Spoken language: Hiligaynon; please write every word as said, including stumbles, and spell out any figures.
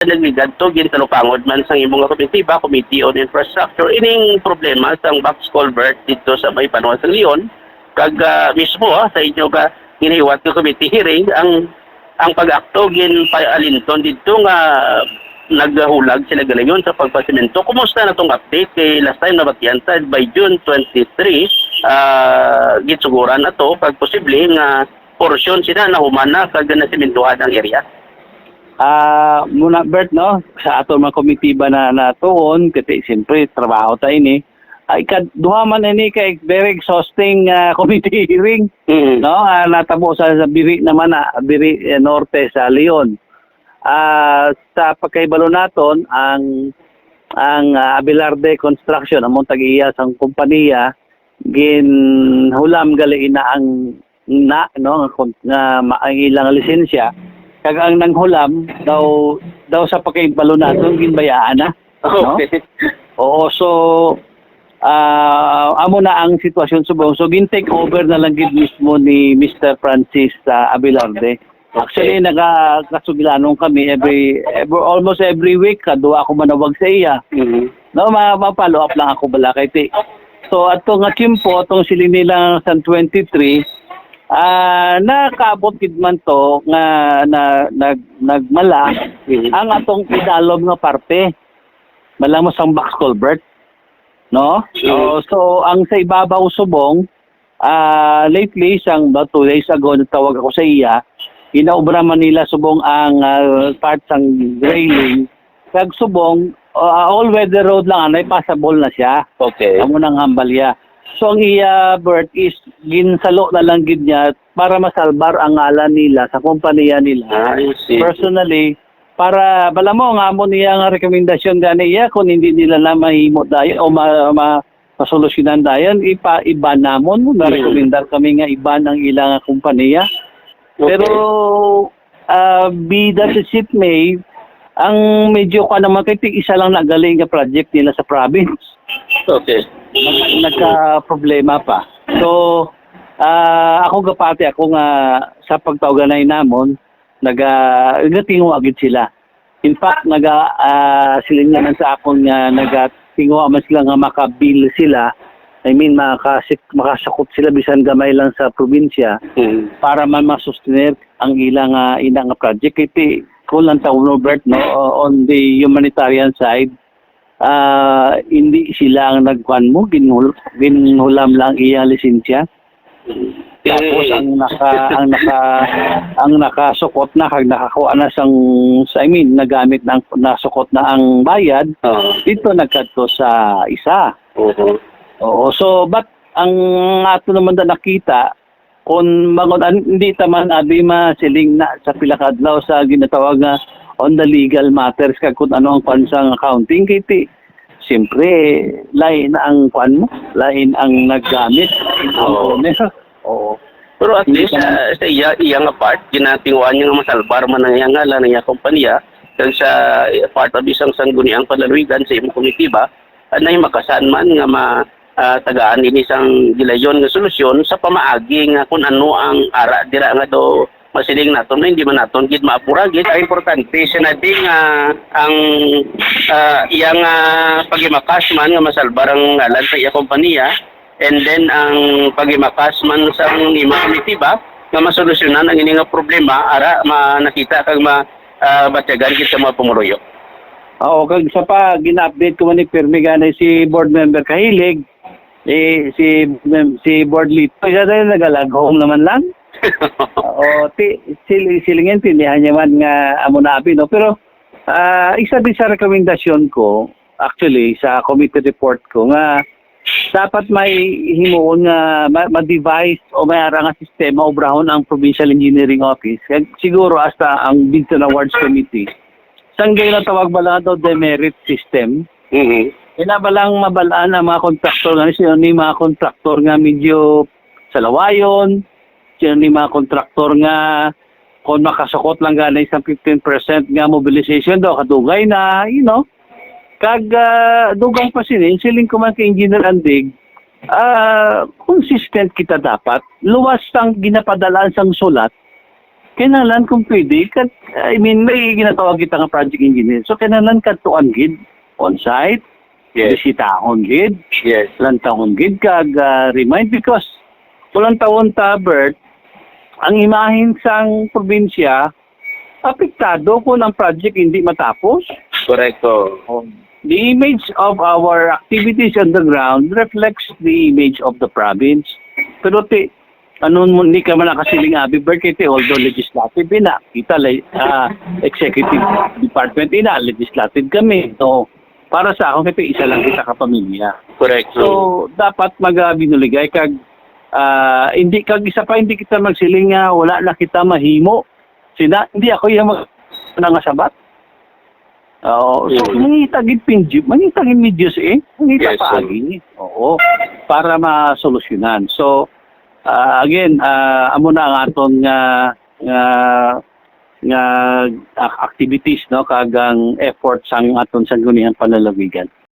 nagligad to, gintalupangod man sang imo nga komitiba, Committee on Infrastructure, ining problema sang box culvert dito sa may banwa sa Leon, kag, ah, mismo, ah, sa inyo nga ginahiwat nga committee hearing, ang, ang pag-akto ginpaalinton dito nga naghulag sila ganayon sa pagpasemento. Kumusta na tong update? Kay last time nabatian ta by June twenty-three, ah, ginsuguran ato kag posible nga porsyon sila nahuman na kag nasementuhan ang area. Ah, muna, Bert, no, sa aton mga komitiba na natuon, kasi siyempre trabaho ta ini. Ay, kad-, duha man ini kay very exhausting, ah, committee hearing, Mm. no? Ah, natabo sa, sa Biri naman na, Biri, eh, Norte sa Leon. Ah, sa pagkahibalo naton, ang, ang, ah, Abelarde Construction, among tag-iya sang kompanya, ginhulam gali ina ang na, no, nga kon-, nga ma-, ang ilang lisensya, kag ang nanghulam daw, daw sa pagkahibalo naton, ginbayaan na, no? Okay. Oo, so, ah, amo na ang sitwasyon subong. So, gin-take over na lang gid mismo ni Mister Francis, ah, Abelarde. Actually, Okay. nagakasugilanon kami every, every, almost every week, kadua ako manawag sa iya. Mhm. No, ma-, ma-follow up lang ako bala kay ti-, so, ato nga tiyempo, atong siling nila sang twenty-three, ah, nakaabot gid man to nga na, nag-, nagmala Mhm. ang atong idalom nga parte. Malamos ang box culvert, no? Mhm. Oh, so, ang sa ibabaw subong, ah, lately, sang about two days ago, nagtawag ako sa iya, ginaobra man nila subong ang, ah, part sang railing. Kag subong, ah, all-weather road lang, anay, passable na siya. Okay. Amo nang hambal iya. So, ang iya, Bert, is ginsalo na lang gid niya para masalbar ang ngalan nila sa kompanya nila. Ah, I see. Personally, para, bala mo, nga amo niya nga rekomendasyon gani iya, kung hindi nila na mahimo dayon o ma-, ma-, masolusyonan dayon, ipa-, i-ban namon. Mm. Narekomendar kami nga i-ban ang ila nga kompanya. Okay. Pero, ah, be that as it may, ang medyo kuwan naman kay tig-isa lang na gali nga project nila sa province. Okay. Nag-, nagka-problema pa. So, ah, ako gapati ako nga sa pagtauganay namon, naga-, nagatinguha gid sila. In fact, naga-, ah, siling naman sa akon nga nagatinguha man sila nga makabil sila. I mean, makasik-, makasakop sila bisan gamay lang sa probinsya Mm. para man masustener ang ilang, ah, ina nga project. Kay ti-, kung lang ta, Norbert, no, on the humanitarian side, ah, hindi sila ang nagkuan mo, ginhul-, ginhulam lang iya lisensya. Tapos Mm. ang naka-, ang naka-, ang nakasukot na kag nakakuha na sang, sa, I mean, nagamit na ang, nasukot na ang bayad, Oo. dito nagkadto sa isa. Oo. Oo, so, but ang ato naman na nakita, kung mangon-, an-, hindi ta man abi masiling na sa pila ka adlaw sa ginatawag nga on the legal matters kag kung ano ang kwan sang accounting, kay ti-, siyempre, lain ang kwan mo, lain ang naggamit, ang Oo. owner. Oo. Pero at Hindi least, ka na ah, sa iya, iya nga part, ginatinguan niya nga masalbar man ang iya ngalan, ang iya kompanya, kag sa, eh, part of isang sangguniang panalwigan sa imong komitiba, ah, nahimakasan man nga ma-, ah, tagaan ini sang gilayon nga solusyon sa pamaagi nga kung ano ang ara dira nga do masiling naton na hindi man naton gid maapura gid. Ang importante siya na di nga ang, ah, iyang, ah, paghimakas man nga masalbar ang ngalan sa iya kompanya, and then ang paghimakas man sa imo komitiba nga masolusyonan ang ini nga problema, ara ma-, nakita kag ma-, ah, batyagan gid sa mga pumuruyo. Oo, kag sa pa, gina-update ko man ni pirmi gani si board member Kahilig, eh, si, si board leader, siya na nagalaghong naman lang. Oo, ti-, sil-, silingan, tindihan niya man nga amo na abi, no? Pero, ah, isa din sa rekomendasyon ko, actually, sa committee report ko, nga dapat may himuon nga ma-, ma-devise o may ara nga sistema obrahon ang Provincial Engineering Office. Kag siguro hasta ang Bids and Awards Committee. Sang gayon ang tawag ba lang daw demerit system? Mhm. Ina ba lang mabalaan ang mga kontraktor nga sino ni mga kontraktor nga medyo salawayon, sino ni mga kontraktor nga kung makasukot lang gani sa fifteen percent nga mobilization daw, kadugay na, you know. Kag, ah, dugang pa sini, siling ko man kay Engineer Andig, ah, consistent kita dapat. Luwas sang ginapadalaan sang sulat, Kinahanglan kung pwede, kat, I mean, may ginatawag kita nga project engineer. So, kinahanglan kadtuan gid, on-site, Yes. Bisitahon gid, Yes. Lantawon gid, kag, ah, remind, because kung lantawon ta, Bert, ang imahen sang probinsya, apektado kung ang project hindi matapos. Korekto. The image of our activities on the ground reflects the image of the province. Pero ti, ano mo, hindi ka man nakasiling, abi, Bert, kay ti, although legislative, ina, kita, le-, ah, executive department, ina, legislative kami. So, para sa akon, kay ti, isa lang kita ka pamilya. Correct. So, dapat mag-, ah, binuligay kag, ah, hindi, kag isa pa, hindi kita magsiling nga wala na kita mahimo. Sina, hindi ako yung mag-, nangasabat. Oo. So, Mm. mangita gid pinju-, mangita gid medyos, eh. Mangita Yes, sir. paagi. Oo. Para masolusyonan. So, ah, again, ah, amo na ang aton nga, nga, nga ac-, activities, no, kag ang effort sang aton sangguniang panlalawigan.